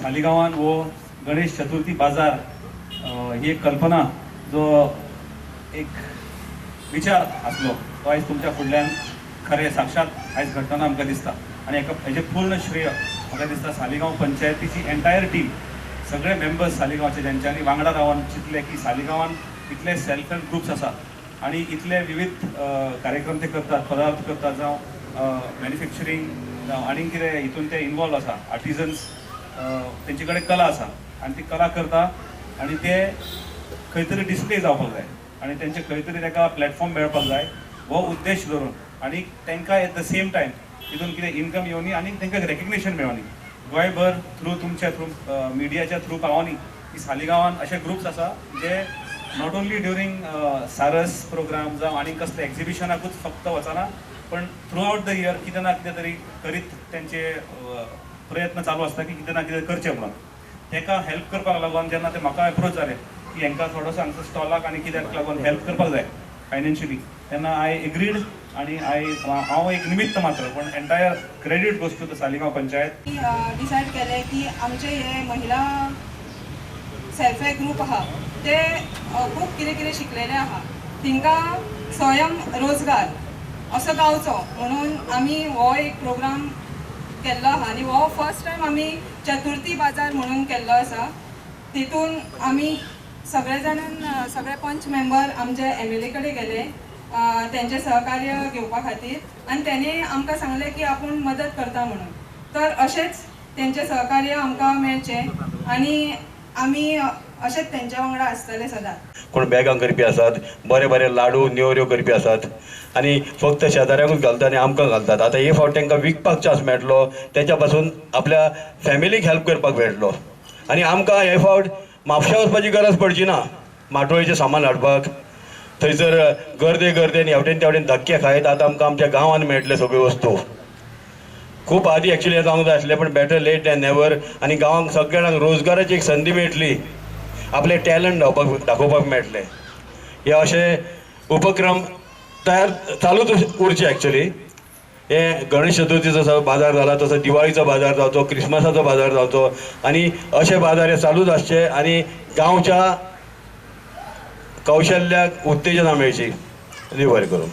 सालिगांवान हो गणेश चतुर्थी बाजार ही एक कल्पना जो एक विचार आसलो तो आयज तुमच्या फुडल्यान खरें साक्षात आयज घडटना आमकां दिसता. आनी हेका हेजें पूर्ण श्रेय म्हाका दिसता सालिगांव पंचायतीची एंटायर टीम, सगळे मेंबर्स सालिगांवचे ज्यांच्यांनी वांगडा रावन चिंतलें की सालिगांवान इतले सेल्फ हेल्प ग्रुप्स आसा आनी इतले विविध कार्यक्रम ते करतात, पदार्थ करतात, जावं मॅन्युफॅक्चरींग जावं आनीक कितें हितून ते इनवॉल्व आसा, आर्टिजन्स तेंचे कडेन कला आसा आनी ती कला करता आनी ते खंय तरी डिस्प्ले जावपाक जाय आनी तेंचे खंय तरी ताका प्लॅटफॉर्म मेळपाक जाय हो उद्देश धरून आनी तांकां एट the same time तितून कितें इनकम येवनी आनी तांकां रेकग्नेशन मेळोनी गोंयभर थ्रू तुमच्या थ्रू मिडियाच्या थ्रू पावोनी की सालिगांवान अशे ग्रुप्स आसा जे not only during सारस प्रोग्राम जावं आनी कसले एक्झिबिशनाकूच फक्त वचना पण थ्रू आउट the year कितें ना कितें तरी करीत तेंचे प्रयत्न चालू आसता की कितें ना कितें करचें म्हणून. ताका हेल्प करपाक लागून जेन्ना ते म्हाका एप्रोच जाले की हांकां थोडोसो हांगसर स्टॉलाक आनी कित्याक लागून हेल्प करपाक जाय फायनान्शियली, तेन्ना I agreed आनी हांव एक निमित्त मात्र पण entire credit goes to the Saligao panchayat. Decide केलें की आमचे हे महिला सेल्फ हेल्प ग्रूप आहा ते खूब कितें कितें शिकलेले आहा, तांकां स्वयं रोजगार असो गावचो म्हणून आमी हो एक प्रोग्राम केल्लो आहा आनी हो फर्स्ट टायम आमी चतुर्थी बाजार म्हणून केल्लो आसा. तितून आमी सगळे जाणान सगळे पंच मेंबर आमचे MLA कडेन गेले तेंचें सहकार्य घेवपा खातीर आनी तेणी आमकां सांगलें की आपूण मदत करता म्हणून. तर अशेंच तेंचें सहकार्य आमकां मेळचें आनी आमी अशेंच तेंच्या वांगडा आसतले सदांच. कोण बॅगां करपी आसात, बरे बरे लाडू नेवऱ्यो करपी आसात आनी फक्त शेजाऱ्यांकूच घालतात आनी आमकां घालतात. आतां हे फावट तांकां विकपाक चान्स मेळटलो, तेच्या पासून आपल्या फॅमिलीक हेल्प करपाक मेळटलो आनी आमकां हे फावट म्हापशा वचपाची गरज पडची ना माटोळेचें सामान हाडपाक. थंयसर गर्दे गर्दे आनी हेवटेन तेवटेन धक्के खायत आतां आमकां आमच्या गांवांत मेळटले सगळ्यो वस्तू. खूब आदी एक्चुली जावंक जाय आसलें पण बेटर लेट दॅन नेवर. आनी गांवांक सगळ्यांक रोजगाराची एक संदी मेळटली, आपलें टॅलंट दाखोवपाक मेळटलें. हे अशे उपक्रम तयार चालूच उरचे. एक्चुली हे गणेश चतुर्थीचो बाजार जाला तसो दिवाळीचो बाजार जावचो, क्रिसमसाचो बाजार जावचो आनी अशे बाजार हे चालूच आसचे आनी गांवच्या कौशल्याक उत्तेजना मेळची. देव बरें करूं.